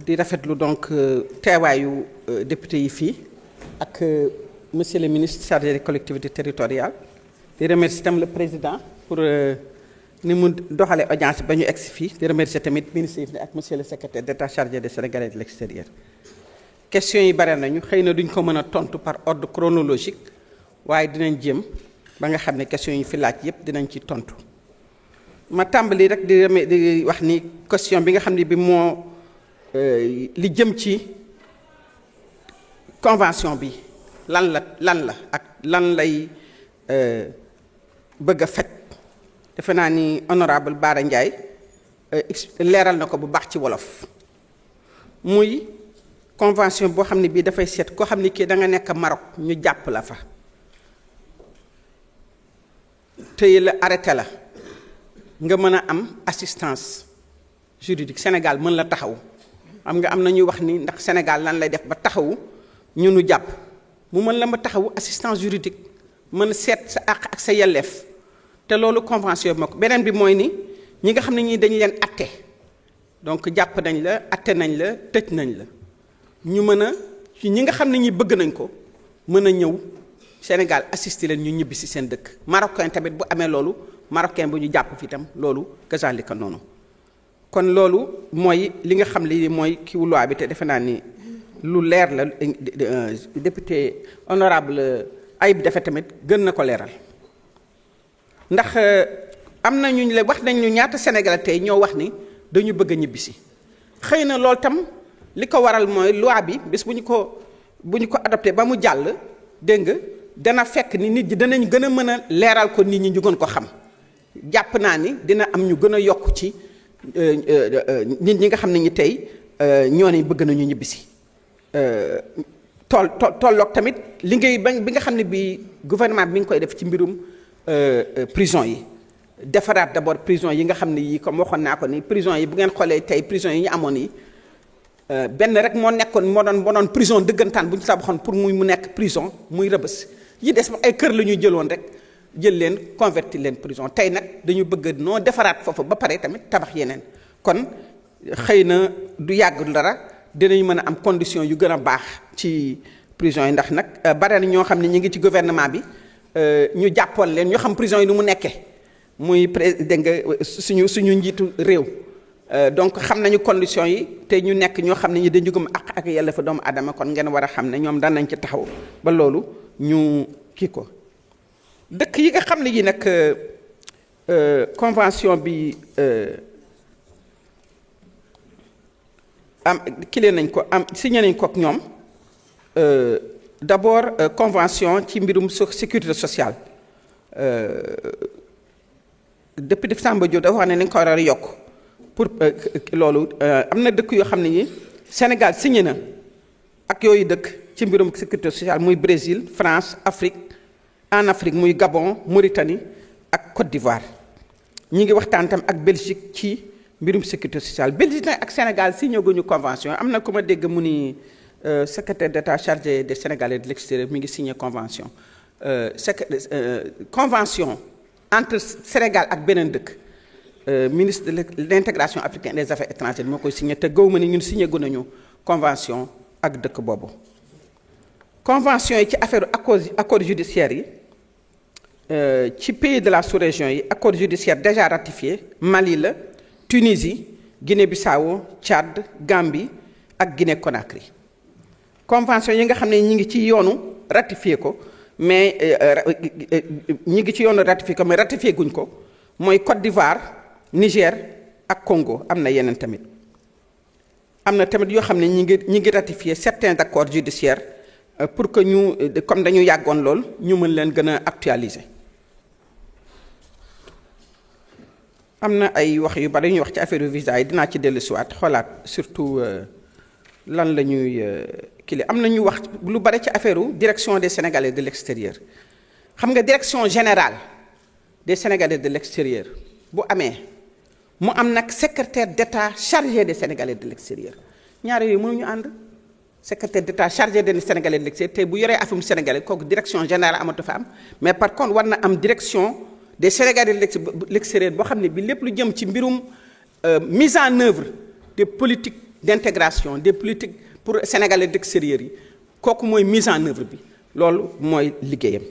di rafetlu donc teewaayu député yi fii ak monsieur le ministre chargé des collectivités territoriales di remercier itam le président pour ni mu doxalee audience ba ñu egsi fii di remercier tamit ministre yi ak monsieur le secrétaire d'État chargé des Sénégalais de l'extérieur. Questions yi bare nañu xëy na duñ ko mën a tontu par ordre chronologique waaye dinañ jéem ba nga xam ne questions yi fi laaj yépp dinañ ci tontu. Ma tàmbali rek di wax ni question bi nga xam ne bi moo li jëm ci convention bi lan la ak lan lay bëgg a faj defe naa ni honorable Bara Ndiaye leeral na ko bu baax ci wolof muy convention boo xam ne bii dafay seet koo xam ne kii da nga nekk Maroc ñu jàpp la fa tey la arrêté la nga mën a am assistance juridique Sénégal mën la taxaw xam nga am na ñuy wax ni ndax Sénégal lan lay def ba taxawu ñu nu jàpp mu mën la ma taxawu assistance juridique mën seet sa àq ak sa yelleef te loolu convention bi moo ko beneen bi mooy ni ñi nga xam ne ñii dañu leen atte donc jàpp nañ la atte nañ la tëj nañ la ñu mën a ci ñi nga xam ne ñi bëgg nañ ko mën a ñëw Sénégal assister leen ñu ñibbi si seen dëkk marocain tamit bu amee loolu marocain bu ñu jàpp fi itam loolu kazalika noonu kon loolu mooy li nga xam li mooy kiw loi bi te defe naa ni lu leer la député honorable Ayib Daffé tamit gën na ko leeral ndax am na ñu la wax nañ ñu ñaata Sénégalais tey ñoo wax ni dañu bëgg a ñibbisi xëy na loolu tam li ko waral mooy loi bi bés bu ñu ko adopté ba mu jàll dégg nga dana fekk ni nit ñi danañ gën a mën a leeral ko nit ñi ñu gën ko xam jàpp naa ni dina am ñu gën a yokk ci nit ñi nga xam ne ñi tey ñoo ne bëgg nañu ñibbisi tolloog tamit liggéey bi nga xam ne bi gouvernement bi mi ngi koy def ci mbirum prison yi defaraat d'abord prison yi nga xam ne yii comme waxoon naa ko ni prison yi bu ngeen xoolee tey prison yi ñu amoon yi benn rek moo doon prison dëggantaan bu ñu tabaxoon pour mu nekk prison muy Rebeuss yi des ay kër la ñuy jëloon rek jël leen convertir leen prison tey nag dañu bëgg noo defaraat foofu ba pare tamit tabax yeneen kon xëy na du yàgg dara dinañ mën a am condition yu gën a baax ci prison yi ndax nag bare na ñoo xam ne ñu ngi ci gouvernement bi ñu jàppoon leen ñoo xam prison yi nu mu nekkee muy dégg nga suñu njiitu réew donc xam nañu conditions yi te ñu nekk ñoo xam ne ñi dañu gëm ak yelleefu doomu aadama kon ngeen war a xam ne ñoom daan nañ ci taxaw ba loolu ñu kii ko dëkk yi nga xam ne yi nag convention bi am kile nañ ko am signé nañ ko ak ñoom d'abord convention ci mbirum sécurité sociale depuis décembre Diop dafa wax ne nañ ko war a yokk pour loolu am na dëkk yoo xam ne yi Sénégal signé na ak yooyu dëkk ci mbirum sécurité sociale muy Brésil France en Afrique muy Gabon Mauritanie ak Côte d'Ivoire ñi ngi waxtaan tam ak Belgique ci mbirum sécurité sociale Belgique nag ak Sénégal signé guñu convention am na ku ma dégg mu ni secrétaire d'État chargé des Sénégalais de l'extérieur mi ngi signé convention convention entre Sénégal ak beneen dëkk ministre de l'intégration africaine et des affaires étrangères moo koy signé te gaw ma ni ñun signé gu nañu convention ak dëkk boobu convention yi ci affaire accord judiciaire yi ci pays de la sous-région yi accord judiciaire déjà ratifié Mali la Tunisie Guinée-Bissau Tchad Gambie ak Guinée-Conakry convention yi nga xam ne ñi ngi ci yoonu ratifié ko mais ñi ngi ci yoonu ratifié ko mais ratifié guñ ko mooy Côte d'Ivoire Niger ak Congo am na yeneen tamit am na tamit yoo xam ne ñi ngi ratifié certains accords judiciaires pour que ñu comme dañu yàggoon lool ñu mën leen gën a actualiser am na ay wax yu bari ñuy wax ci affaire visa yi dinaa ci dellusiwaat xoolaat surtout lan la ñuy kii am na ñu wax lu bari ci affaire direction des Sénégalais de l'extérieur xam nga direction générale des Sénégalais de l'extérieur bu amee mu am nag secrétaire d'État chargé des Sénégalais de l'extérieur ñaar yooyu mënuñu ànd secrétaire d'État chargé des Sénégalais de l'extérieur te bu yoree affaire sénégalais kooku direction générale amatu fa am mais par contre war na am direction des Sénégalais de l'extérieur boo xam ne bi lépp lu jëm ci mbirum mise en œuvre des politiques d'intégration des politiques pour sénégalais d'extérieur yi kooku mooy mise en œuvre bi loolu mooy liggéeyam.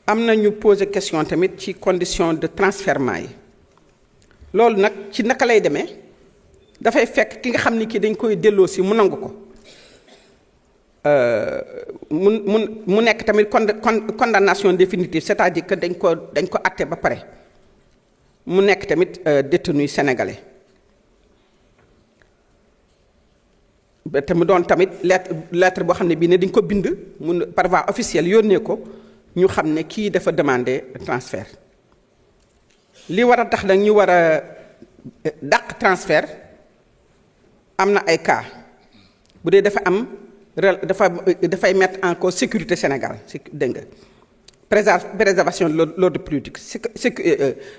am na ñu poser question tamit ci condition de transfèrement yi loolu nag ci naka lay demee dafay fekk ki nga xam ni kii dañ koy delloo si mu nangu ko mu nekk tamit condamnation définitive c'est-à-dire que dañ ko àtte ba pare mu nekk tamit détenu sénégalais te mu doon tamit lettre boo xam ne bii ne dañ ko bind mu par voie officielle yónnee ko ñu xam ne kii dafa demander transfert li war a tax nag ñu war a dàq transfert am na ay cas bu dee dafa am dafay mettre en cause sécurité Sénégal dégg nga préservation de l'ordre public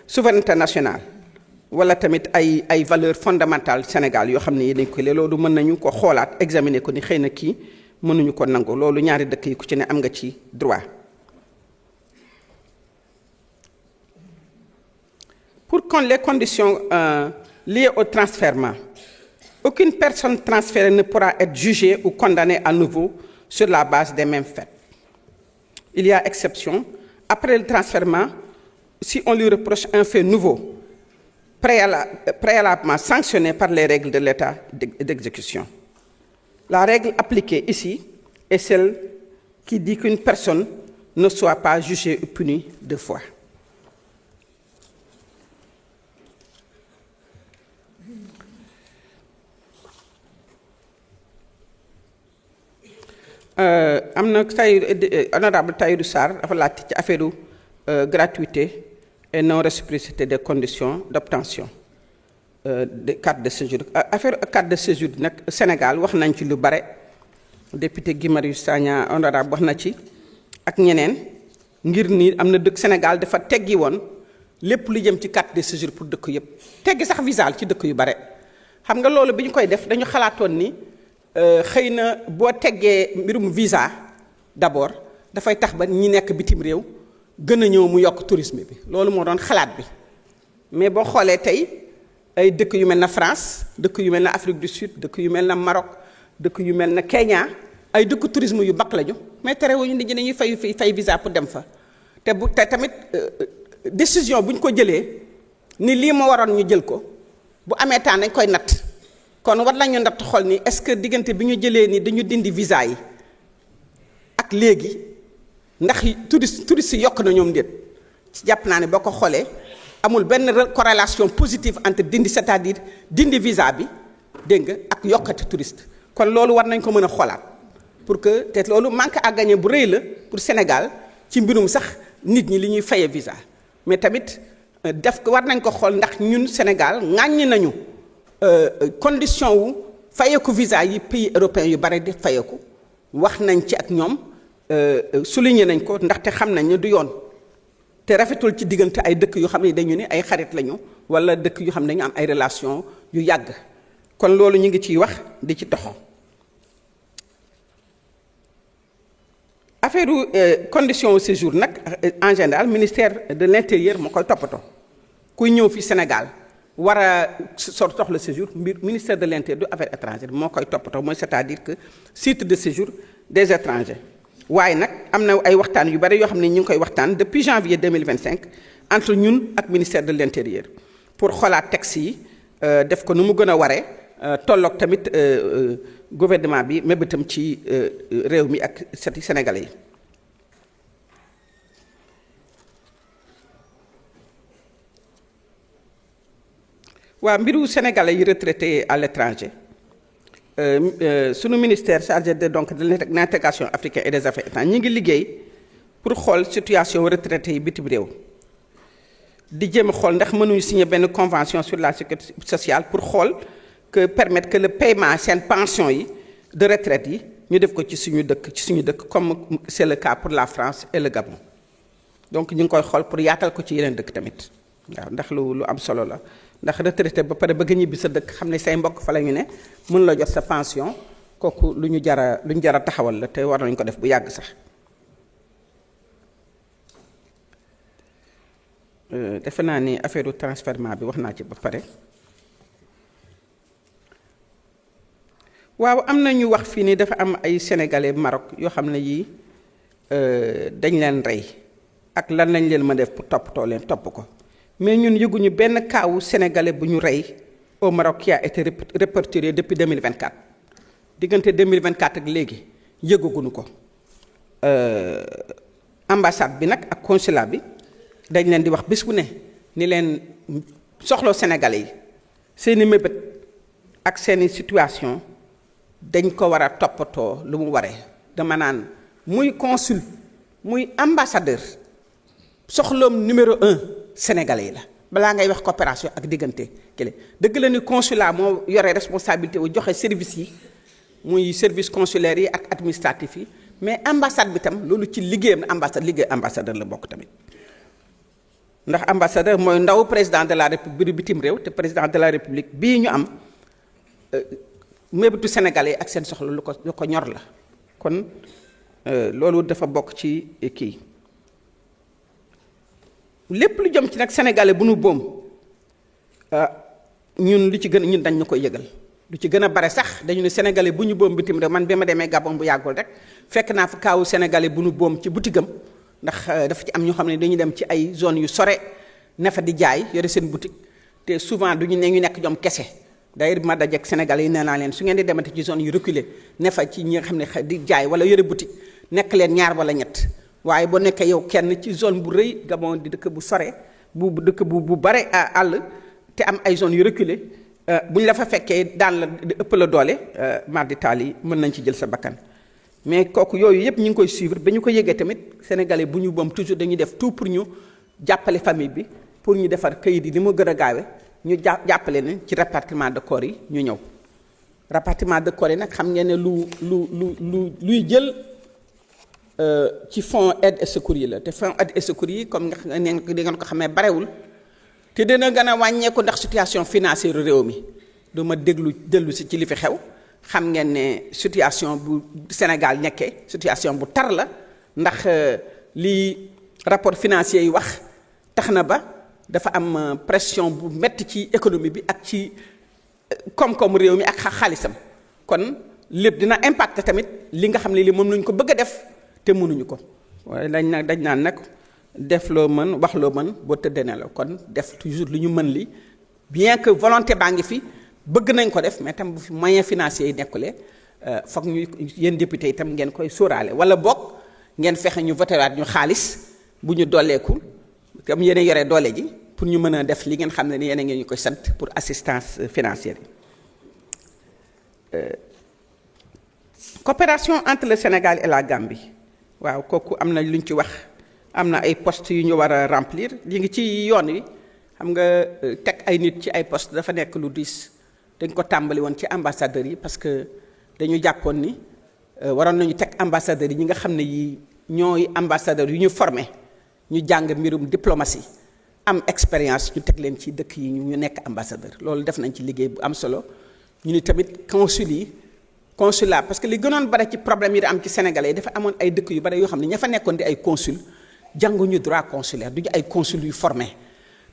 souveraineté nationale wala tamit ay valeurs fondamentales Sénégal yoo xam ne yi dañ ko loolu mën nañu ko xoolaat examiner ko ni xëy na kii mënuñu ko nangu loolu ñaari dëkk yi ku ci ne am nga ci droit. Pour qu'on les conditions liées au transfèrement, aucune personne transférée ne pourra être jugée ou condamnée à nouveau sur la base des mêmes faits. Il y a exception. Après le transfèrement, si on lui reproche un fait nouveau, préalablement sanctionné par les règles de l'état d'exécution. La règle appliquée ici est celle qui dit qu'une personne ne soit pas jugée ou punie deux fois. am na honorable Tahirou Sarr dafa laaj ci affaire gratuité et non réciprocité des conditions d'obtention de carte de séjour affaire carte de séjour nag Sénégal wax nañ ci lu bare député Guy Marius Sagna honorable wax na ci ak ñeneen ngir ni am na dëkk Sénégal dafa teggi woon lépp lu jëm ci carte de séjour pour dëkk yëpp teggi sax visa ci dëkk yu bare xam nga loolu bi ñu koy def dañu xalaatoon ni xëy na boo teggee mbirum visa d'abord dafay tax ba ñi nekk bitim réew gën a ñëw mu yokk tourisme bi loolu moo doon xalaat bi mais boo xoolee tey ay dëkk yu mel na France dëkk yu mel na Afrique du Sud dëkk yu mel na Maroc dëkk yu mel na Kenya ay dëkk tourisme yu baq lañu mais terewuñu nit ñi dañuy fay visa pour dem fa te tamit décision bu ñu ko jëlee ni lii moo waroon ñu jël ko bu amee temps dañ koy natt kon war nañu natt xool ni est-ce que diggante bi ñu jëlee ni dañu dindi visa yi ak léegi ndax touristes yi yokk na ñoom déet ci jàpp naa ne boo ko xoolee amul benn corrélation positive entre dindi c'est-à-dire dindi visa bi dégg nga ak yokkati touriste kon loolu war nañ ko mën a xoolaat pour que te loolu manque à gagner bu rëy la pour Sénégal ci mbirum sax nit ñi li ñuy faye visa mais tamit def ko war nañ ko xool ndax ñun Sénégal ŋàññi nañu condition wu fayeeku visa yi pays européens yu bare di fayeeku wax nañ ci ak ñoom souligné nañ ko ndaxte xam nañ ne du yoon te rafetul ci diggante ay dëkk yu xam ne dañu ne ay xarit lañu wala dëkk yu xam ne dañu am ay relation yu yàgg kon loolu ñu ngi ciy wax di ci tox affaire condition au séjour nag en général ministère de l'intérieur moo koy toppatoo kuy ñëw fi Sénégal war a soxla séjour ministère de l'intérieur du affaires étrangères moo koy toppatoo mooy c'est-à-dire que titre de séjour des étrangers waaye nag am na ay waxtaan yu bari yoo xam ne ñu ngi koy waxtaan depuis janvier 2025 entre ñun ak ministère de l'intérieur pour xoolaat texte yi def ko nu mu gën a waree tolloog tamit gouvernement bi mébétam ci réew mi ak seti sénégalais yi. waa mbiru sénégalais yi retraités à l'étranger sunu ministère chargé de donc de l'intégration africaine et des affaires étrangères ñi ngi liggéey pour xool situation retraités yi bitim réew di jéem a xool ndax mënuñu signer benn convention sur la sécurité sociale pour xool que permettre que le paiement seen pension yi de retraite yi ñu def ko ci suñu dëkk comme c'est le cas pour la France et le Gabon donc ñu ngi koy xool pour yaatal ko ci yeneen dëkk tamit waaw ndax lu am solo la ndax retraité ba pare bëgg ñibbi sa dëkk xam ne say mbokk fa la ñu ne mën la jot sa pension kooku lu ñu jara taxawal la te war nañu ko def bu yàgg sax. defe naa ni affaire transfèrement bi wax naa ci ba pare waaw am na ñu wax fii ni dafa am ay sénégalais Maroc yoo xam ne yii dañ leen rey ak lan lañ leen ma def pour toppatoo leen topp ko mais ñun yëguñu benn kaawu sénégalais bu ñu rey au Maroc qui a été répertorié depuis 2024 diggante 2024 ak léegi yëgaguñu ko ambassade bi nag ak consulat bi dañ leen di wax bis bu ne ni leen soxloo sénégalais yi seeni mébét ak seeni situation dañ ko war a toppatoo lu mu waree dama naan muy consul muy ambassadeur soxloom numéro 1 sénégalais yi la balaa ngay wax coopération ak diggante kële dëgg la ni consulat moo yore responsabilité wu joxe service yi muy service consulaire yi ak administratif yi mais ambassade bi tam loolu ci liggéeyam na ambassade liggéey ambassadeur la bokk tamit ndax ambassadeur mooy ndaw président de la république bitim réew te président de la république bii ñu am mébétu sénégalais yi ak seen soxla lu ko ñor la kon loolu dafa bokk ci kii lépp lu jëm ci nag sénégalais bu nu boom ñun lu ci gën ñun dañ ñu koy yëgal lu ci gën a bare sax dañu ne sénégalais bu ñu boom bitim réew man bi ma demee Gabon bu yàggul rek fekk naa fa kaawu sénégalais bu nu boom ci boutique-am ndax dafa ci am ñoo xam ne dañuy dem ci ay zone yu sore ne fa di jaay yore seen boutique te souvent duñu ne ñu nekk ñoom kese d'ailleurs bi ma dajeek sénégalais yi nee naa leen su ngeen di demati ci zone yu reculé ne fa ci ñi nga xam ne di jaay wala yore boutique nekk leen ñaar wala ñett waaye boo nekkee yow kenn ci zone bu rëy Gabon di dëkk bu sore bu dëkk bu bare àll te am ay zone yu reculé bu ñu la fa fekkee daan la ëpp la doole mardi taal yi mën nañ ci jël sa bakkan mais kooku yooyu yëpp ñu ngi koy suivre ba ñu ko yëgee tamit sénégalais bu ñu boom toujours dañuy def tout pour ñu jàppale famille bi pour ñu defar kayit yi ni mu gën a gaawe ñu jàppale ne ci rapatriement de corps yi ñu ñëw rapatriement de corps yi nag xam ngeen ne luy jël ci fonds aide et secours yi la te fonds aide et secours yi comme nga di ngeen ko xamee barewul te dina gën a wàññeeku ndax situation financière réew mi du ma dellu si ci li fi xew xam ngeen ne situation bu Sénégal nekkee situation bu tar la ndax li rapport financier yi wax tax na ba dafa am pression bu metti ci économie bi ak ci koom-koomu réew mi ak xaalisam kon lépp dina impacté tamit li nga xam ne li moom lañu ko bëgg a def te mënuñu ko waaye dañ naan nag def loo mën wax loo mën boo tëddee ne la kon def toujours lu ñu mën li bien que volonté baa ngi fi bëgg nañ ko def mais tam bu fi moyen financier yi nekkulee foog ñu yéen député itam ngeen koy sóoraale wala boog ngeen fexe ñu voté waat ñu xaalis bu ñu dooleeku comme yéen a yore doole ji pour ñu mën a def li ngeen xam ne ni yéen a ngeen ñu koy sant pour assistance financière yi. Coopération entre le Sénégal et la Gambie waaw kooku am na lu ñu ci wax am na ay postes yu ñu war a remplir li ngi ci yoon wi xam nga teg ay nit ci ay postes dafa nekk lu diis dañ ko tàmbali woon ci ambassadeurs yi parce que dañu jàppoon ni waroon nañu teg ambassadeurs yi ñi nga xam ne yi ñooy ambassadeurs yu ñu formé ñu jàng mbirum diplomatie am expérience ñu teg leen ci dëkk yi ñu nekk ambassadeur loolu def nañ ci liggéey bu am solo ñu ni tamit consulat parce que li gënoon bare ci problème yi da am ci sénégalais yi dafa amoon ay dëkk yu bare yoo xam ne ña fa nekkoon di ay consul jànguñu droit consulaire duñu ay consul yu formé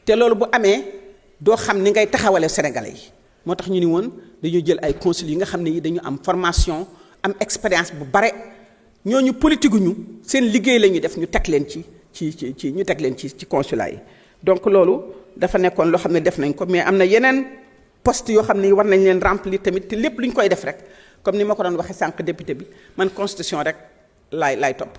te loolu bu amee doo xam ni ngay taxawale sénégalais yi moo tax ñu ni woon dañu jël ay consul yi nga xam ne yi dañu am formation am expérience bu bare ñooñu politique ñu seen liggéey la ñuy def ñu teg leen ci ñu teg leen ci consulat yi donc loolu dafa nekkoon loo xam ne def nañ ko mais am na yeneen poste yoo xam ne war nañ leen remplir tamit te lépp lu ñu koy def rek comme ni ma ko doon waxee sànq député bi man constitution rek laay topp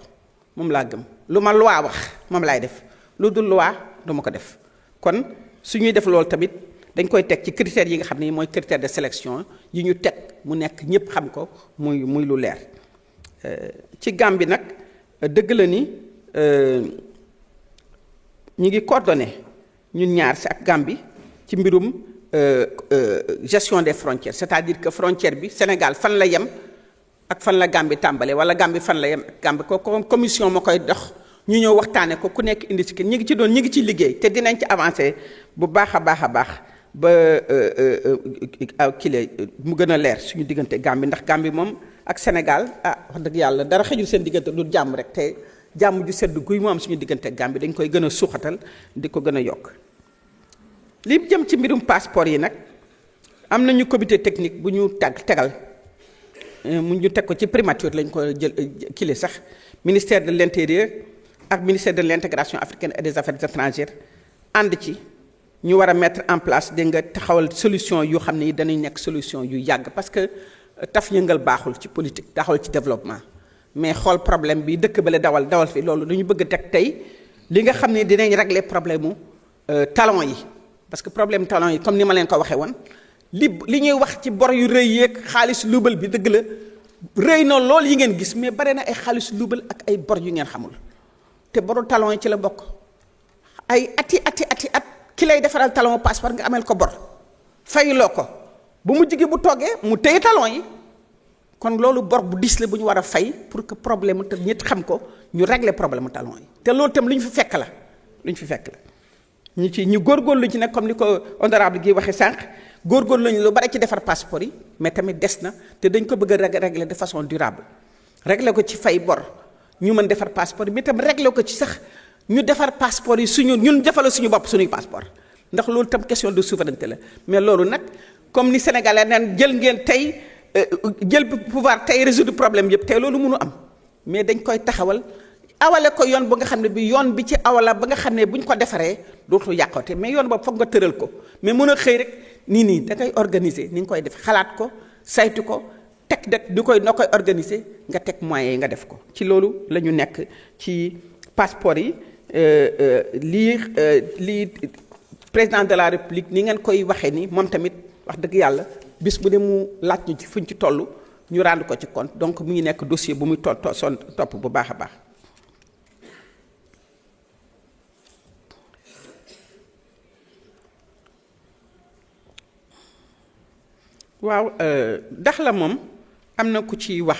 moom laa gëm lu ma loi wax moom laay def lu dul loi du ma ko def kon su ñuy def loolu tamit dañ koy teg ci critères yi nga xam ne mooy critère de sélection yi ñu teg mu nekk ñëpp xam ko muy lu leer ci Gambie nag dëgg la ni ñu ngi coordonné ñun ñaar si ak Gambie ci mbirum gestion des frontières c'est-à-dire que frontière bi Sénégal fan la yem ak fan la Gambie tàmbale wala Gambie fan la yem ak Gambie ko commission moo koy dox ñu ñëw waxtaane ko ku nekk indi ci ñi ngi ci liggéey te dinañ ci avancé bu baax a baax ba kile mu gën a leer suñu diggante Gambie ndax Gambie moom ak Sénégal wax dëgg yàlla dara xëjul seen diggante du jàmm rek te jàmm ju sedd guy mu am suñu diggante Gambie dañ koy gën a suuxatal di ko gën a yokk li jëm ci mbirum passeport yi nag am nañu comité technique bu ñu tegal mu ñu teg ko ci primature lañ ko jël kile sax ministère de l'intérieur ak ministère de l'intégration africaine et des affaires étrangères ànd ci ñu war a mettre en place dégg nga taxawal solution yoo xam ne danañ nekk solution yu yàgg parce que taf yëngal baaxul ci politique taxawal ci développement mais xool problème bi dëkk bale dawal fi loolu dañu bëgg a teg tey li nga xam ne dinañ régler problème mu talon yi parce que problème talon yi comme ni ma leen ko waxee woon li ñuy wax ci bor yu rëy yeeg xaalis luubal bi dëgg la rëy na lool yi ngeen gis mais bare na ay xaalis luubal ak ay bor yu ngeen xamul te boru talon yi ci la bokk ay ati at ki lay defaral talon passeport nga amel ko bor fayuloo ko bu mu jigi bu toggee mu téye talon yi kon loolu bor bu dis la bu ñu war a fay pour que problème mu te ñett xam ko ñu régler problème mu talon yi te loolu tam lu ñu fi fekk la ñu góorgóorlu ci nag comme ni ko honorable gi waxee sànq góorgóorlu lañu lu bari ci defar passeport yi mais tamit des na te dañ ko bëgg a régler de façon durable régler ko ci fay bor ñu mën defar passeport yi mais tam régler ko ci sax ñu defar passeport yi ñun defal suñu bopp suñuy passeport ndax loolu tam question de souveraineté la mais loolu nag comme ni sénégalais naan jël ngeen tey jël pouvoir tey résoudre problème yëpp tey loolu mënu am mais dañ koy taxawal awale ko yoon ba nga xam ne bi yoon bi ci awala ba nga xam ne bu ñu ko defaree dootul yàqoote mais yoon boobu foog nga tëral ko mais mën a xëy rek nii da ngay organiser ni nga koy def xalaat ko saytu ko teg noo koy organiser nga teg moyens yi nga def ko ci loolu la ñu nekk ci passeport yi lii président de la république ni ngeen koy waxee ni moom tamit wax dëgg yàlla bis bu ne mu laaj ñu ci fuñ ci toll ñu rendre ko ci compte donc mu ngi nekk dossier bu muy topp bu baax a baax. waaw Dakhla moom am na ku ci wax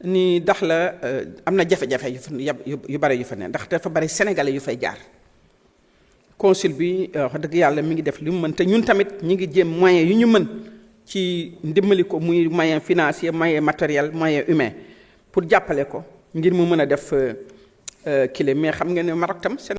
ni Dakhla am na jafe-jafe yu bari yu fa ne ndax dafa bari sénégalais yu fay jaar consul bi wax dëgg yàlla mi ngi def li mu mën te ñun tamit ñi ngi jéem moyen yu ñu mën ci ndimbali ko muy moyen financier moyen matériel moyen humain pour jàppale ko ngir mu mën a def kile mais xam nga ne Maroc tam